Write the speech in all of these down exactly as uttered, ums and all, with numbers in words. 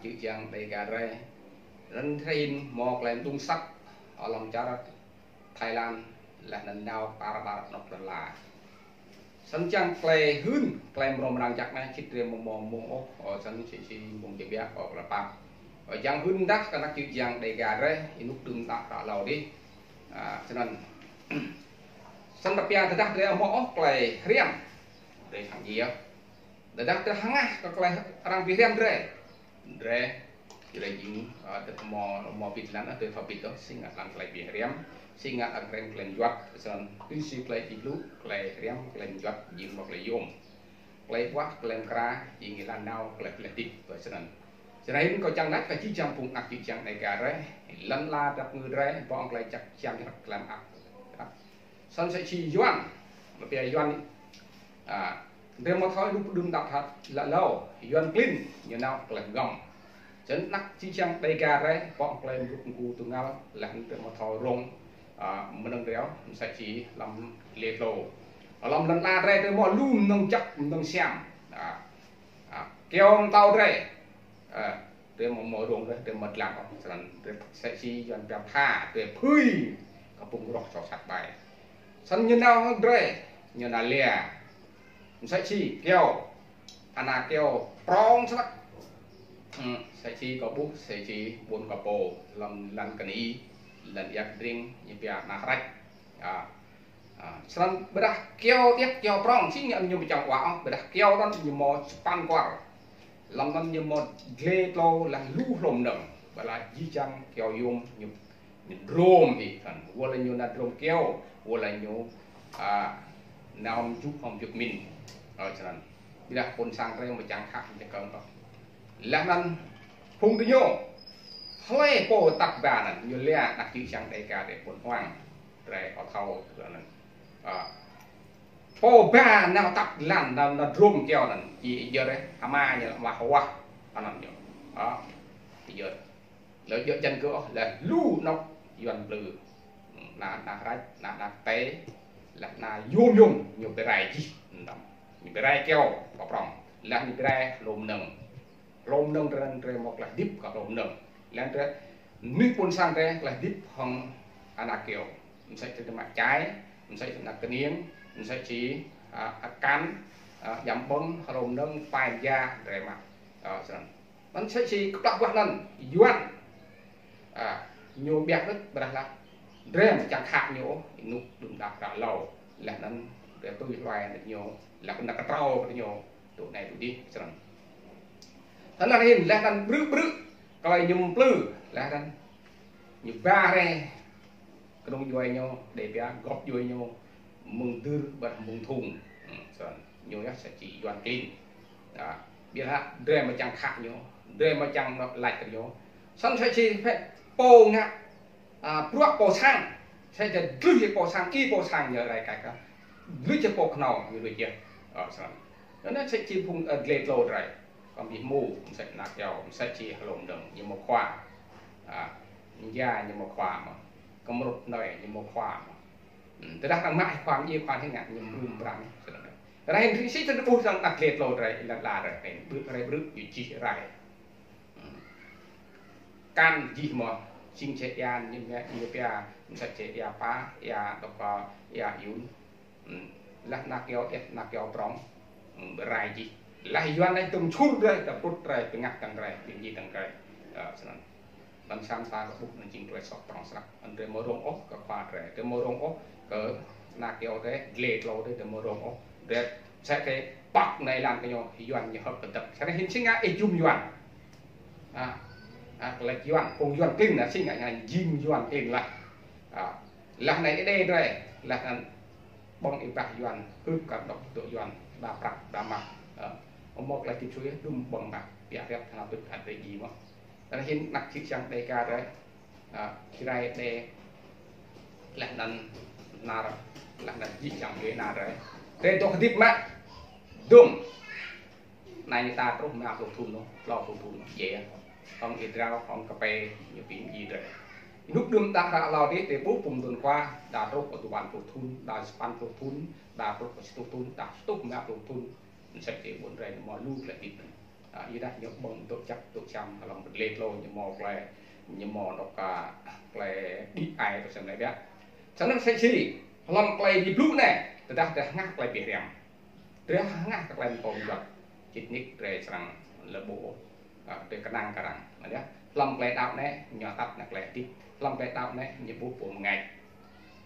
Čư̆ Čhiăng Đêga drơi. Răn trin mơ̆ klei mơdŭng săk, ơ, lŏm čar Thái Lan, laih anŭn nao tar ƀar anŏ lŏn la. Snăn čang klei hưn, klei mrâo mrang jăk anai, čih drơi mơ̆ mơ̆ng ôh, ơ, snăn čih čih mơ̆ng jơbiă, ơ, klei pap. Ơ, čang hưn dah kơ anăk Čư̆ Čhiăng Đêga drơi, ih nŭk đưm tă ră hlâo dih. Ơ, snăn. Snăn tơpă tơdah drơi mơ̆ ôh klei hriăm. Drơi thăng jia. Tơdah drơi hngah kơ klei arăng bi hriăm drơi. Drơi, drơi jing, ơ, tơdah mơ̆, mơ̆ bĭt lăn, drơi thâo bĭt dŏ, si ngă lăng klei bi hriăm, si ngă lăng klei, klei juăt, snăn, tui si klei ih blŭ, klei hriăm, klei juăt, jing mơ̆ klei yôm. Klei ƀuah, klei mkra, jing lăn nao, klei, klei tĭp, ƀơi snăn. Snăn kâo čang laĭ kơ čư̆ čhiăng phung anăk Čư̆ Čhiăng Đêga drơi, lăn la dăp ngư drơi, ƀơ̆ng klei čăk čhiăm, klei mơak. Snăn sĕ si Yuan, lŏm pia Yuan, ơ, drơi mơ̆ thâo ih nŭk đưm tă ră hlâo, Yuan klin, ñu nao klei gŏm. Snăn anăk Čư̆ Čhiăng Đêga drơi, ƀơ̆ng klei mrŭk mgu tơngal, laih drơi mơ̆ thâo rông, ơ, mơnơ̆ng drơi, msĕ si lăm lê tlô. Lăm lăn la drơi, drơi mơ̆ lu mơnơ̆ng jăk, mơnơ̆ng siam. Ơ, ơ, kyâo mtâo drơi. Ơ, drơi mơ̆ mơ̆ rông drơi, drơi mơ̆ dlăng ôh, snăn drơi sĕ si Yuan pia pha, drơi phưi, kơ phung roh čô sat ƀai. Snăn ñu nao hăng drơi, ñu nao lia. Msĕ si kyâo, ana kyâo prŏng snăk. Hm, sĕ si kâo ƀuh, sĕ si ƀuôn kâo pô, lăm lăn kơni, lăn ia kơdring, ñu pia ana hrăč. Ơ, ơ, snăn ƀiădah kyâo điêt kyâo prŏng, si ngă ñu mơčang wa ôh, ƀiădah kyâo anŭn ñu mơ̆ čơpăn kuar. Lăm anŭn ñu mơ̆ glê tlô laih lu hlô mơnơ̆ng. Ƀiădah jih jang kyâo yôm ñu, ñu drôm hĭ kăn. Wơ̆t lĕ ñu nao drôm kyâo, wơ̆t lĕ ñu, ơ, nao hŏm juk, hŏm juk min. Ơ, snăn. Ƀiădah ƀuôn sang drơi mơčang khă ñu kơ̆ng ôh. Laih anŭn phung gơñu. Hlơi pô tăp ba anŭn, ñu lia anăk Čư̆ Čhiăng Đêga drơi ƀuôn huang. Drơi ƀu thâo, drơi anŭn. Ơ. Pô ba nao tăp lăn, nao, nao drôm kyâo anŭn, či ih djơ̆, ama ñu mă wah, anŭn ñu. Ơ, ih djơ̆. Lĕ djơ̆ jăn kơ ôh, lĕ lu anŏ Yuan plư. Ană, ană hrăč, ană, ană tê, lĕ ană yôm yôm, ñu bi rai jih, anŭn. Ñu bi rai kyâo, kơ prŏng. Lĕ ñu bi rai hlô mơnơ̆ng. Hlô mơnơ̆ng drơi anŭn drơi mơ̆ klei hơdip kơ hlô mơnơ̆ng. Lĕ anŭn drơi, mnuih ƀuôn sang drơi klei hơdip hŏng ana kyâo. Msĕ si drơi mă čai, msĕ si ană kơning, msĕ si, ơ, akan, ơ, jăm ƀơ̆ng, hlô mơnơ̆ng, pai mja, drơi mă. Ơ, snăn. Anŭn msĕ si kơplah ƀuah anŭn, Yuan. Ơ, ñu ƀiă đôč, ƀiădah laih. Drơi mơčang khă ñu, ih nŭk đưm tă ră hlâo. Laih anŭn, drơi tui hluai ñu, laih anŭn kơtrâo kơ ñu. Tui anai tui dih, snăn. Tơdah hĭn, laih anŭn brư̆ brư̆, klei ñu plư, laih anŭn ñu ba rai, kơnung djuai ñu, Đêga gŏp djuai ñu, mơ̆ng dưr ƀơi mơ̆ng thung. Hm, snăn, ñu yơh sĕ si Yuan klin. Ơ, ƀiădah drơi mơčang khă ñu, drơi mơčang lač kơ ñu. Snăn sĕ si phĕ pô ngă Ơ, bruă pô sang, sĕ si dlưh pô sang, ih pô sang ñu rai kaih kơ. Dlưh pô khnâo ñu dlưh. Ơ, snăn. Anŭn sĕ si phung, ơ, glê tlô drơi. Kơ ƀing mơ̆, msĕ si ana kyâo, msĕ si hlô mơnơ̆ng, ñu mơ̆ khua. Ơ, mja ñu mơ̆ khua mơ̆. Kơmrŭt nai ñu mơ̆ khua mơ̆. Hm, tơdah arăng mă khua, ñu khua hĭ ngă, ñu mrŭm brăng, snăn. Tơdah hĭn si tơdah ƀuh sang ana glê tlô drơi, lăn la drơi, hĭn brư̆ rai brư̆, ñu čih rai. Hm. Kăn jih mơ̆, sing čê ia ñu mă, ñu pia, msĕ čê ia pa, ia dŏ kơ, ia yun. Hm. Laih ana kyâo, ia ana kyâo prŏng. Hm, bi rai jih. Laih Yuan anai tơm čur drơi, ta put drơi, pơngăt tăng drơi, ƀing jih tăng drơi. Ơ, snăn. Lăm sang ta kơ ƀuh anŭn jing drơi soh prŏng snăk. Anŭn drơi mơ̆ rông ôh kơ khua drơi. Drơi mơ̆ rông ôh kơ ana kyâo drơi, glê tlô drơi, drơi mơ̆ rông ôh. Drơi sĕ si păk anai lăn kơ ñu, Yuan ñu hơ̆k kơdăp. Sĕ si hĭn si ngă ih jum Yuan. Ơ, ơ, lač Yuan, phung Yuan klin anŭn si ngă ñu jing Yuan klin laih. Ơ, laih anai ih đe drơi, laih anŭn ƀơ̆ng ih ƀah Yuan, hưp kơ dŏ dŏ Yuan, đa prăk, đa mah. Ơ, mơ̆ klei tĭp sui, đưm ƀơ̆ng mah, biă riăp tơnap tŭt hăt drơi jih mơ̆. Tơdah hĭn anăk Čư̆ Čhiăng Đêga drơi. Ơ, Jrai đe, laih anŭn nar, laih anŭn jih jang djuai ana drơi. Drơi dŏ hơdip mă. Dŭm. Anai ñu ta truh rơma pluh thŭn anŭn, klâo pluh thŭn anŭn, djai. Hŏng ih drao, hŏng kơpê, ñu bi mjĭ drơi. Nŭk đưm tă ră hlâo dih, drơi ƀuh phung dŭn khua, đa truh kơ dua pluh thŭn, đa sapăn pluh thŭn, đa truh kơ sa rơtuh thŭn, đa sa rơtuh rơma pluh thŭn. Msĕ si ƀuôn drơi anŭn mơ̆ lu klei hơdip anŭn. Ih dah ñu ƀơ̆ng dŏ čăk dŏ čăm hlăm pơdlê tlô ñu mâo klei, ñu mâo dŏ ka klei đĭ ai tơ sem anai biă. Sănăn sĕ si hlăm klei di blŭ anai, tơdah drei hngah klei bi hriăm, drei hngah klei mtô mjuăt, čĭt nik drei srăng lơ ƀuh, a, drei kơnang kơ arăng. Anai, hlăm klei đăo anai, ñu atăt anai klei hơdip, hlăm klei đăo anai, ñu ƀuh pô mơngač.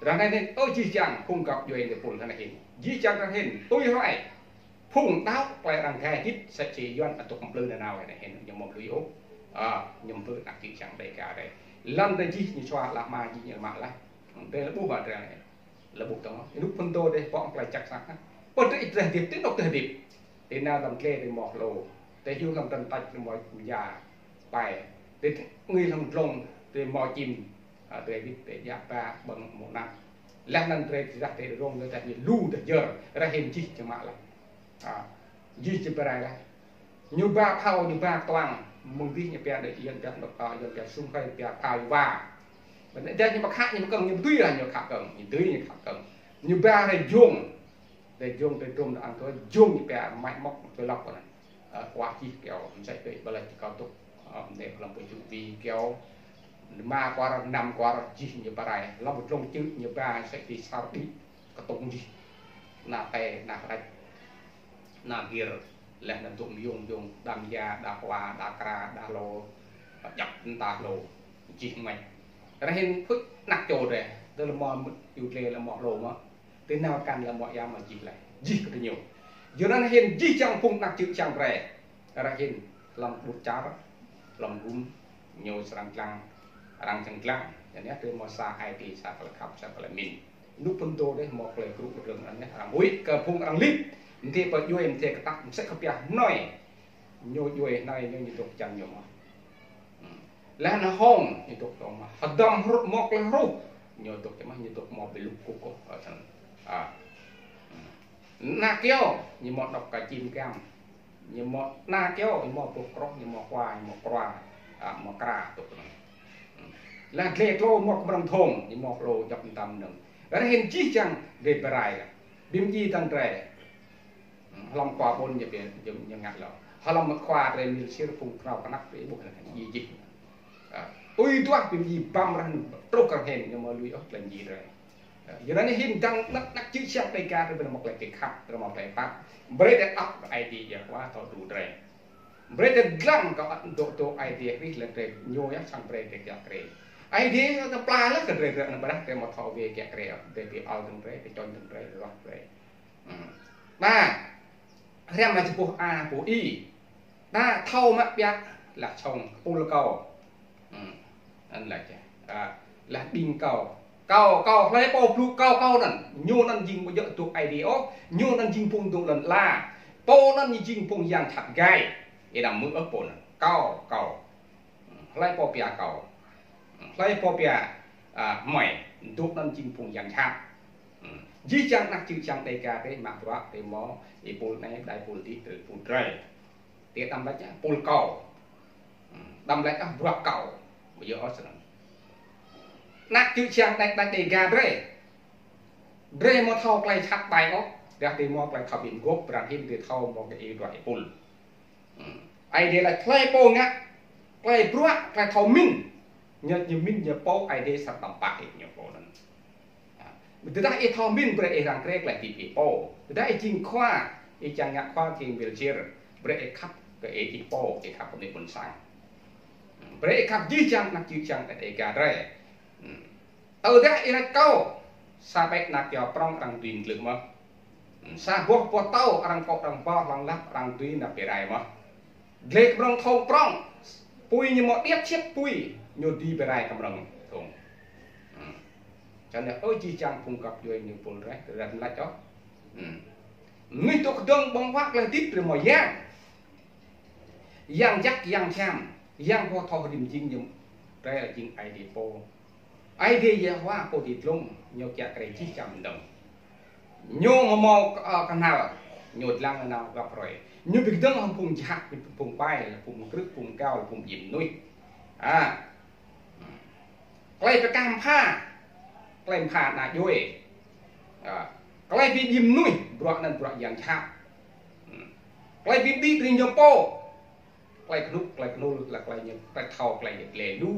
Ră anai hĭn, ơ jih jang phung găp djuê ñu pul ră anai hĭn. Jih jang ră anai hĭn, tui hluai phung đăo klei arăng gai hơdip, sĕ si Yuan adŭk mplư nanao ră anai hĭn, ñu mâo mplư ôh. A, ñu mplư anak čư̆ čang Dêga drei. Lăn drei jih ñu sua lah ma jih ñu mă lah. Drei lơ ƀuh ba drei anai. Lơ ƀuh tơ̆ng. Ih ƀuh pơtô drei pŏk klei čăk săk. Pơ drei ih drei hơdip, tui anŭn drei hơdip. Tui anai lăm tlê drei mâo hlô. Tui hyu lăm tăn tač drei mâo mja. Pai. Tui ngui lăm dlông drei mâo čim. A, drei wĭt drei djă ba ƀơ̆ng mơ̆ng anăp. Leh anăn drei tơdah drei rông tơdah ñu lu tơdah jơr. Ră hĭn jih čơmă lah. A, jih čơbrai lah. Ñu ba phao, ñu ba kơtuang, mơ̆ng dih ñu pia đe Yuan pia dŏ, a, Yuan pia sum hơi, pia phao ñu ba. Bơ anai dah ñu mă khă, ñu mă kơ̆ng, ñu ƀu dưi lah ñu khă kơ̆ng, ñu dưi ñu khă kơ̆ng. Ñu ba rei jông, rei jông, rei drôm, rei ang tơ jông ñu pia mai mŏk, tơ lŏk anai. A, kuah jih kyâo, msĕ tui ƀă lĕ kâo tŭk, a, mdê hlăm pơ čŭ vi kyâo. Rơma kuar, năm kuar jih ñu ba rai, hlăm pơ dlông čư̆ ñu ba, msĕ tui sar đĭ, kơtŭng jih. Ană tê, ană rĕč. Ană gir, leh anăn dŏ mơyung yung, đa mja, đa hua, đa kra, đa hlô, djăp mta hlô, jih mĕč. Ră hĭn phŭč anak čô drei, tơ lơ mâo mŭt yŭ tlê lơ mâo hlô mơ̆, tơ nao kăn lơ mâo yam mơ̆ jih leh, jih kơ tơ ñu. Yua anăn hĭn jih jang phung anak čư̆ čang drei. Ră hĭn hlăm ƀut čar, hlăm gum, ñu srăng dlăng, arăng srăng dlăng. Anai drei mâo sa ai tiê, sa klei khăp, sa klei mĭn. Ñu pơtô drei mâo klei krŭ kơdrơ̆ng anai, arăng huĭ kơ phung arăng lip. Mdê pơ djuê, mdê kơtăk, msĕ kơ pia hnoi. Ñu djuê hnoi, ñu ñu dŏ čan ñu mơ̆. Hmm. Leh anăn hông, ñu dŏ čan mơ̆. Hơdăm hrŭt mâo klei hruh, ñu dŏ čan mơ̆, ñu dŏ mâo bi lŭk kŭk kôh, ơ, săn. A. Hmm. Ană kyâo, ñu mâo dŏ ka čim kiam. Ñu mâo ană kyâo, ñu mâo boh kroh, ñu mâo khua, ñu mâo krua, a, mâo kra, tŭk anăn. Hmm. Leh dlê tlô mâo kmrơ̆ng thông, ñu mâo hlô djăp mtam anăn. Ră hĭn jih jang drei brai lah. Bi mdjiê tăn drei. Hmm. Hlăm khua ƀôn ñu pia, ñu, ñu ngă lŏ. Hlăm khua drei mil sir phung krao kơnăk drei ƀuh lah, ñu jih. A, tui duah bi mdjiê băm ră anăn, truh kơ hĭn ñu mâo lui ôh klei mdjiê drei. Yua anăn hĭn dăng anak, anak čư̆ čang Dêga drei ƀu mâo klei bi khăp, drei mâo klei pap. Brei drei ăt kơ Aê Diê Yêhôwa thâo đru drei. Brei drei dlăng kơ ăt dŏ dŏ Aê Diê Krist leh drei ñu yơh srăng brei drei kiă kriê. Aê Diê tơpla leh kơ drei, drei anăn ƀiădah drei mâo thâo wê kiă kriê, drei bi ăl dơ̆ng drei, drei čŏng dơ̆ng drei, drei ruah drei. Hmm. Đa, hriăm mă čơpŭh a pô i. Đa thâo mă biă lah čŏng pul kâo. Hmm. Anăn lah čeh. A, lah ƀing kâo. Kâo, kâo, hlei pô blŭ kâo, kâo anăn. Ñu anăn jing pô djơ̆ dŏ Aê Diê ôh. Ñu anăn jing phung dŏ lăn ala. Pô anăn ñu jing phung yang jhat gai. Ih đăm mơ̆ ôh pô anăn. Kâo, kâo. Hlei pô pia kâo. Hlei pô pia, a, hmei. Dŏ anăn jing phung yang jhat. Hmm. Jih jang anak čư̆ čang Dêga drei mă bruă drei mâo, ih pul anai, đai pul dih, drei pul drei. Ti đăm lač ah, pul kâo. Hmm. Đăm lač ah, bruă kâo. Ƀu djơ̆ ôh snăn. Anak čư̆ čang đai, đai Dêga drei. Drei mâo thâo klei jhat ƀai ôh. Dah drei mâo klei thâo bi mguôp, ră hĭn drei thâo mâo kơ ih bruă ih pul. Hmm. Aê Diê lač hlei pô ngă klei bruă, klei thâo mĭn. Ñu, ñu mĭn ñu pô Aê Diê srăng tăm pah ih ñu pô anăn. Ha. Tơdah ih thâo mĭn brei ih răng kriê klei hdĭp ih pô. Tơdah ih jing khua, ih čiăng ngă khua čiăng mil sir. Brei ih khăp kơ ih, ih pô, ih khăp kơ mnuih ƀuôn sang. Hmm. Brei ih khăp jih jang anak čư̆ čang Dêga drei. Hmm. Tơdah ih lač kâo, sa ƀĕ anak kyâo prŏng arăng dưi mtlưh mơh. Sa boh pơtâo arăng kŏ arăng ƀâo hlŏng lăp arăng dưi nao bi rai mơh. Dlê kmrơ̆ng thông prŏng, pui ñu mâo điêt siêt pui, ñu dưi bi rai kmrơ̆ng thông. Hmm. Čang anai ơ jih jang phung găp djuê ñu pul drei, drei đăm lač ôh. Hmm. Mnuih dŏ kơdơ̆ng ƀơ̆ng huă klei hdĭp drei mâo yang. Yang jăk, yang jam, yang pô thâo rĭm jing ñu, drei jing Aê Diê pô. Aê Diê Yêhôwa pô ti dlông, ñu kiă kriê jih jang mơ̆ng dơ̆ng. Ñu mâo mâo, ơ, kơnăl, ñu dlăng nanao găp rơi. Ñu bi kơdơ̆ng hŏng phung jhat, phung ƀai, phung krư̆, phung kâo, phung djim mnuih. A. Klei pơkah pha, klei pha ană djuê. A. Klei bi djim mnuih, bruă anăn bruă yang jhat. Hmm. Klei bi mđĭ drei ñu pô. Tơlơi kơnuk, tơlơi kơnul, tơlơi, tơlơi ñu, tơlơi thâo, tơlơi ñu, tơlơi lu,